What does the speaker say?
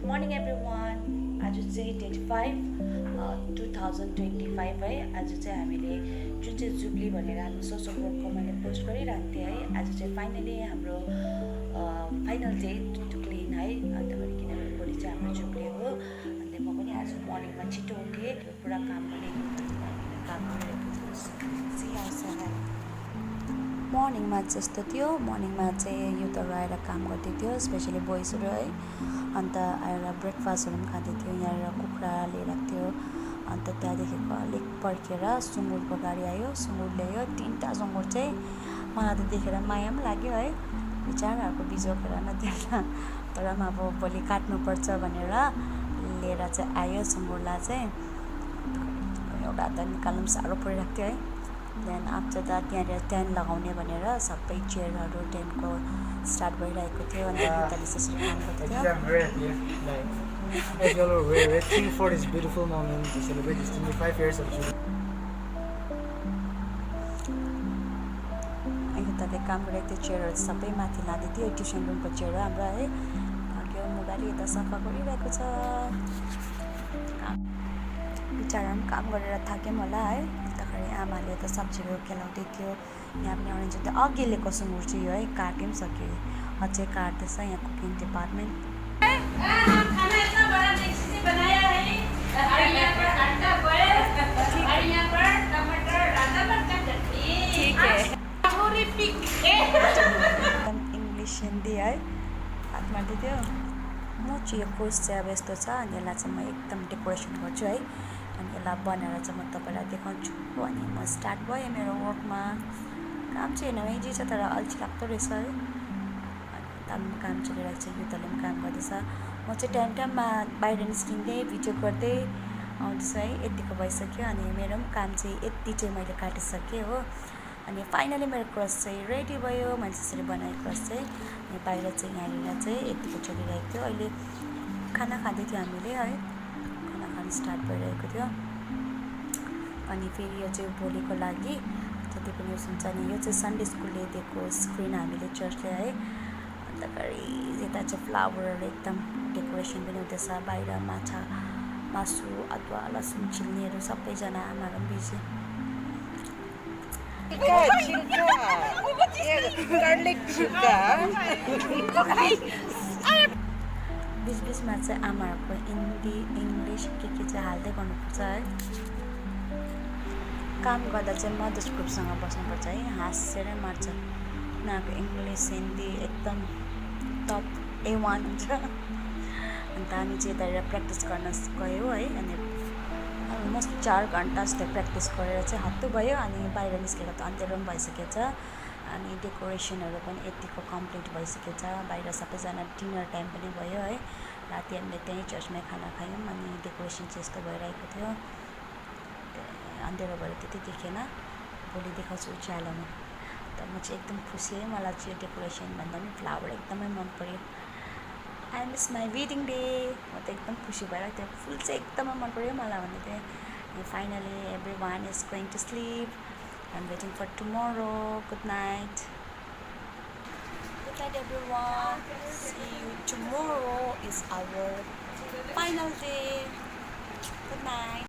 Morning every one. आज चाहिँ date 5 2025 है। आज चाहिँ हामीले जुन चाहिँ जुब्ली भनेर हामी सोसल वर्कको मैले पोस्ट गरिरहेको थिएँ है। आज चाहिँ फाइनली हाम्रो फाइनल डे टु क्लिन है। अन्त किनभने भोलि चाहिँ हाम्रो जुब्ली हो। अन्त म पनि आज मर्निङमा छिटो उठेँ, पुरा काम पनि काम गरिरहेको छु। मर्निङमा जस्तो थियो, मर्निङमा चाहिँ युथहरू आएर काम गर्दै थियो, स्पेसली बोइजहरू है। अन्त आएर ब्रेकफास्टहरू पनि खाँदै थियो। यहाँनिर कुखुरा लिएर थियो। अन्त त्यहाँदेखिको अलिक पर्खेर सुँगुरको गाडी आयो, सुँगुर ल्यायो। 3टा सुँगुर चाहिँ मलाई त देखेर माया पनि लाग्यो है। बिचराहरूको बिजोकेर नदिएर तर पनि अब भोलि काट्नुपर्छ भनेर लिएर चाहिँ आयो सुँगुरलाई चाहिँ। एउटा त निकाल्नु पनि साह्रो परिरहेको थियो है। देन आफ्टर द्याट त्यहाँनिर टेन्ट लगाउने भनेर सबै चेयरहरू टेन्टको स्टार्ट भइरहेको थियो। अनि युथहरूले त्यसरी काम गर्दै थियो। As you all are aware, we're waiting for this beautiful moment to celebrate this 25 years of Jubilee. युथहरूले काम गरेको थियो। चेयरहरू सबै माथि लाँदै थियो। ट्युसन रुमको चेयर हो हाम्रो है। यो मुगाले यता सफा गरिरहेको छ। बिचरा पनि काम गरेर थाक्यौँ होला है। अन्तखेरि आमाले त सब्जीहरू केलाउँदै थियो। यहाँ पनि अरेन्ज त अघि ल्याएको सुँगुर चाहिँ यो है, काट्यो पनि सक्यो, अझै काट्दैछ यहाँ कुकिङ डिपार्टमेन्ट। इङ्ग्लिस हिन्दी है हात मार्दै थियो। म चाहिँ यो कोर्स चाहिँ अब यस्तो छ। अनि यसलाई चाहिँ म एकदम डेकोरेसन गर्छु है। अनि यसलाई बनाएर चाहिँ म तपाईँलाई देखाउँछु। अनि म स्टार्ट भयो मेरो वर्कमा। काम चाहिँ हेर्नु इजी छ तर अल्छी लाग्दो रहेछ है। अनि दामी काम चलिरहेको छ, युथहरूले पनि काम गर्दैछ। म चाहिँ टाइम टाइममा बाहिर निस्किँदै भिडियो गर्दै आउँदैछु है। यतिको भइसक्यो। अनि मेरो पनि काम चाहिँ यति चाहिँ मैले काटिसकेँ हो। अनि फाइनली मेरो क्रस चाहिँ रेडी भयो। मैले त्यसरी बनाएको क्रस चाहिँ। अनि बाहिर चाहिँ यहाँनिर चाहिँ यतिको चलिरहेको थियो। अहिले खाना खाँदै थियो हामीले है। खाना खानु स्टार्ट भइरहेको थियो। अनि फेरि यो चाहिँ भोलिको लागि जति पनि उस हुन्छ नि, यो चाहिँ सन्डे स्कुलले दिएको स्क्रिन हामीले चर्चले है। अन्तखेरि यता चाहिँ फ्लावरहरू एकदम डेकोरेसन पनि हुँदैछ। बाहिर माछा मासु अदुवा लसुन छिल्नेहरू सबैजना आमाहरू पनि बिजी। बिचबिचमा चाहिँ आमाहरूको हिन्दी इङ्ग्लिस के चाहिँ हाल्दै गर्नुपर्छ है। काम गर्दा चाहिँ मदर्स ग्रुपसँग बस्नुपर्छ है। हाँसेर मार्छ उनीहरूको इङ्ग्लिस हिन्दी एकदम टप A1 हुन्छ। अन्त हामी चाहिँ यतातिर प्र्याक्टिस गर्न गयौँ है। अनि अलमोस्ट 4 घन्टा जस्तो प्र्याक्टिस गरेर चाहिँ हत्तु भयो। अनि बाहिर निस्केको त अँध्यारो पनि भइसकेछ। अनि डेकोरेसनहरू पनि यतिको कम्प्लिट भइसकेछ। बाहिर सबैजना डिनर टाइम पनि भयो है। राति हामीले त्यहीँ चर्चमै खाना खायौँ। अनि डेकोरेसन चाहिँ यस्तो भइरहेको थियो। अँध्यारो भएर त्यति देखेन, भोलि देखाउँछु उज्यालोमा। त म चाहिँ एकदम खुसी है। मलाई चाहिँ डेकोरेसन भन्दा पनि फ्लावर एकदमै मन पऱ्यो। I miss my wedding day. म त एकदम खुसी भइरहेको थियो। फुल चाहिँ एकदमै मन पऱ्यो मलाई भन्दै थिएँ। अनि finally every one is going to sleep. I am waiting for tomorrow. Good night. Good night every one. See you tomorrow is our final day. Good night.